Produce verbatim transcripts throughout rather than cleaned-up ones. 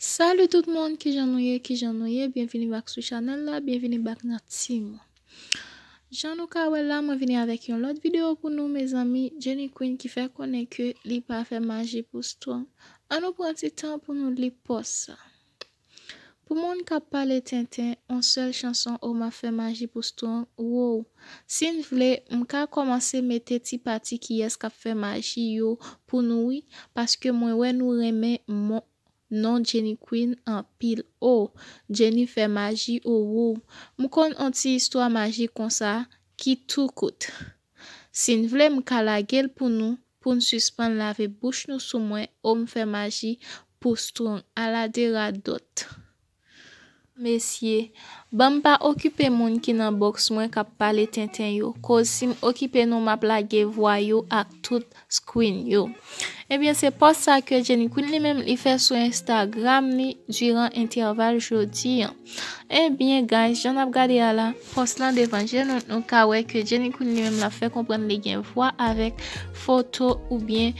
Salut tout moun, kijan nou ye, kijan nou ye? Byenvini back sou chanèl la, byenvini back nan team. Jan nou ka wè la, mwen vini avèk yon lòt videyo pou nou, mezanmi. Jenny Queen ki fè konnen ke li pa fè maji pou Strong. Ann nou pran ti tan pou nou li pòs sa. Pou moun k ap pale tenten, on sèl chanson, o m ap fè maji pou Strong, wow. Si n vle, m ka kòmanse mete ti pati kiyès k ap fè maji yo pou nou wi, paske mwen wè nou renmen mon non Jenny Queen anpil. O, Jenny fè maji, o, wow. M konn on ti istwa maji konsa ki tou kout. Si n vle, m ka lage l pou nou, pou n sispann lave bouch nou sou mwen, o m fè maji pou Strong, ala de radòt. Mesye, ban m pa okipe moun ki nan bòks mwen k ap pale tenten yo, koz si m okipe nou, m ap lage vwa yo ak tout screen yo. Ebyen, se pòs sa ke Jenny Queen li menm li fè sou Instagram li diran entèval jodi an. Ebyen, guys, jan n ap gade a la, pòs lan devan je nou, nou ka wè ke Jenny Queen li menm l ap fè konprann li gen vwa avèk foto oubyen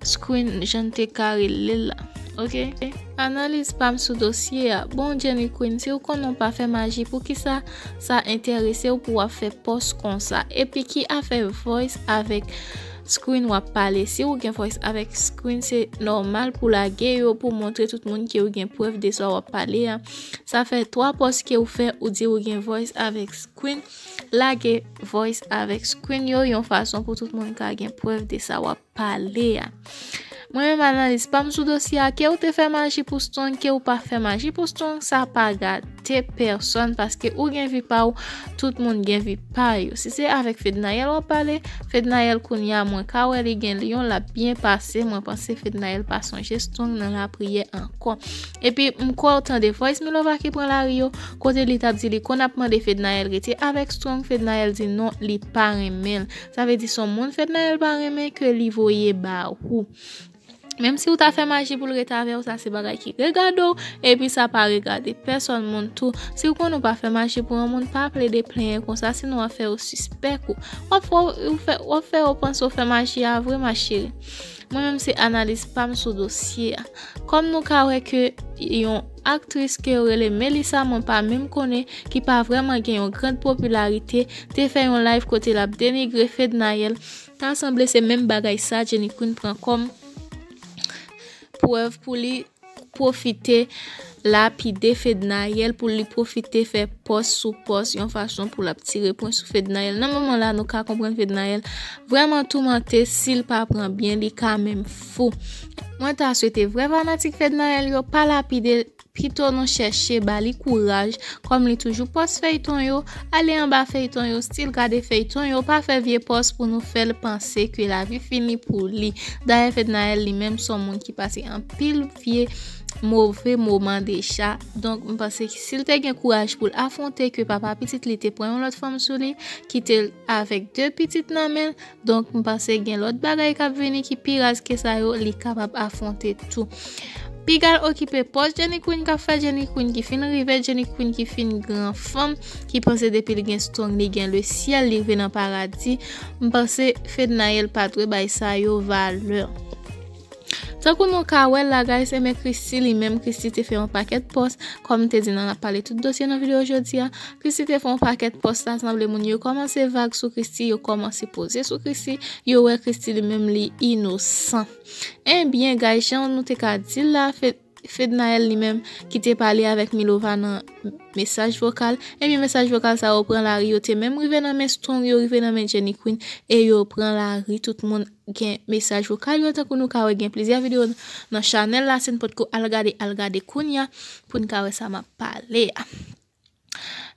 screen jan n te ka rele l la. Ok? Analiz pa m sou dosye a. Bon, Jenny Queen, si w konnen w pa fè maji, poukisa sa enterese w pou w ap fè pòs konsa? Epi ki afè voice avèk screen w ap pale? Si w gen voice avèk screen, se nòmal pou lage yo pou montre tout moun ke w gen prèv de sa w ap pale a. Sa fè twa pòs ke w fè, ou di w gen voice avèk screen. Lage voice avèk screen yo yon fason pou tout moun ka gen prèv de sa w ap pale a. Mwen menm analiz pa m sou dosye a, ke w te fè maji pou Strong, ke w pa fè maji pou Strong, sa pa gate pèsonn, paske ou gen vi pa w, tout moun gen vi pa yo. Si se avèk Fednaelle w ap pale, Fednaelle kounye a mwen ka wè li gen Lyon, l ap byen pase, mwen panse Fednaelle pa sonje Strong nan lapriyè ankò. Epi m kwè w tande voice Milova ki pran lari yo, kote li t ap di li konn ap mande Fednaelle rete avèk Strong, Fednaelle di non, li pa renmen l. Sa vle di se yon moun Fednaelle pa renmen ke li voye ba ou. Menm si w ta fè maji pou l rete avè w, sa se bagay ki regade w, epi sa pa regade pèsonn moun tou. Si w konnen w pa fè maji pou yon moun, pa plede plenyen konsa, sinon w ap fè yo sispèk ou. W ap fè, w fè, w ap fè yo panse w fè maji a vre, ma chérie. Mwen menm se analiz pa m sou dosye a. Kòm nou ka wè ke yon aktris ke yo rele Melissa, mwen pa menm konnen, ki pa vrèman gen yon grand popilarite, te fè yon live kote l ap denigre Fednaelle. Ta sanble se menm bagay sa Jenny Queen pran kòm prèv pou li pwofite lapide Fednaelle, pou li pwofite fè pòs sou pòs yon fason pou l ap tire pwen sou Fednaelle. Nan moman la, nou ka konprann Fednaelle vrèman toumante, si l pa pran byen, li ka menm fou. Mwen ta swete vrè fanatik Fednaelle yo pa lapide l, pito nou chèche ba li kouraj, kòm li toujou pòs feyton yo, ale anba feyton yo, still gade feyton yo, pa fè vye pòs pou nou fè l panse ke lavi fini pou li. Dayè, Fednaelle li menm se yon moun ki pase anpil vye move moman deja. Donk, m panse ke si l te gen kouraj pou l afwonte ke papa pitit li te pran yon lòt fanm sou li, kite l avèk de pitit nan men l, donk, m panse gen lòt bagay k ap vini ki pi raz ke sa yo, li kapab afwonte tou. Piga l okipe pòs Jenny Queen k ap fè Jenny Queen ki fin rive, Jenny Queen ki fin gran fanm, ki panse depi li gen Strong, li gen le ciel, li rive nan paradi. M panse Fednaelle pa dwe bay sa yo valè. Tankou nou ka wè l la, guys, enben Christie li menm, Christie te fè yon pakèt pòs. Kòm m te di n, n ap pale tout dosye nan videyo jodi a. Christie te fè yon pakèt pòs, ta sanble moun yo kòmanse vag sou Christie, yo kòmanse poze sou Christie, yo wè Christie li menm li inosan. Ebyen, guys, jan nou te ka di l la, Fe-, Fednaelle li menm ki te pale avèk Milova nan mesaj vokal, ebyen, mesaj vokal sa yo pran lari, yo te menm rive nan men Strong, yo rive nan men Jenny Queen, e yo pran lari, tout moun gen mesaj vokal yo, tankou nou ka wè gen plizyè videyo nan chanèl la, si n potko al gade, al gade kounye a, pou n ka wè sa m ap pale a.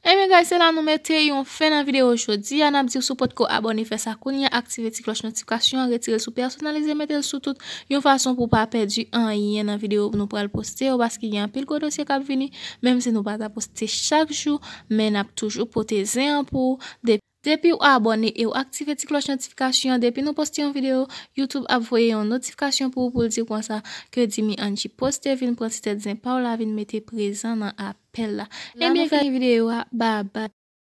Ebyen, guys, se la nou mete yon fen nan videyo jodi a. N ap di w si w potko abòne, fè sa kounye a, aktive ti klòch notifikasyon an, retire l sou pèsonalize, mete l sou tout, yon fason pou w pa pèdi anyen nan videyo nou pral poste yo, paske gen anpil gwo dosye k ap vini, menm si nou pa ta poste chak jou, men n ap toujou pote zen an pou ou. De-, depi w abòne e w aktive ti klòch notifikasyon an, depi nou poste yon videyo, YouTube ap voye yon notifikasyon pou ou, pou l di w konsa ke Dimy Angie poste, vin pran ti tèt zen pa w la, vin mete prezan nan apèl la. Ebyen, fini videyo a, babay.